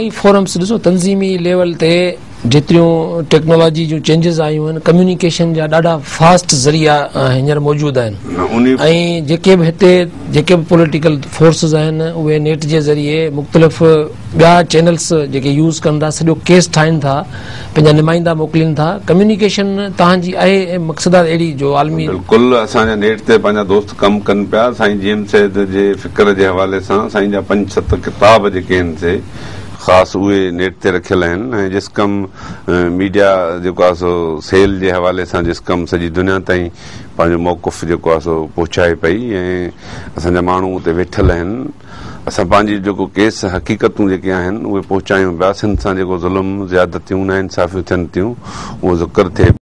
ئي فورمس ڏسو تنظيمي ليول تي جيتريون ٽيڪنالاجي جون چينجز آيون آهن ڪميونيڪيشن جا ڏاڍا فاسٽ ذريعا هينئر موجود آهن ۽ جيڪي به هتي جيڪي به پوليٽيڪل فورسز آهن اهي نيٽ جي ذريعي مختلف ٻيا چينلز جيڪي يوز ڪن ٿا سڄو ڪيس ٺاهين ٿا پنهنجا نمائندا موڪلين ٿا ڪميونيڪيشن توهان جي آهي مقصد آهي اهڙي جو عالمي بلڪل اسان جا نيٽ تي پنهنجا دوست ڪم ڪن پيا سائين جي ايم سيد جي فڪر جي حوالي سان سائين جا پنج ست ڪتاب جيڪي آهن سي خاص اهي نيٽ تي رکيل آهن ۽ جسقم ميڊيا جيڪو آهي سو سيل جي حوالي سان جسقم سڄي دنيا تائين پنهنجو موقف جيڪو آهي سو پهچائي پئي ۽ اسان جا ماڻهو اتي ويٺل آهن اسان پنهنجي جيڪو ڪيس حقيقتون جيڪي آهن اهي پهچايون پيا سنڌ سان جيڪو ظلم زيادتيون ناانصافيون ٿين ٿيون اهو ذڪر ٿئي.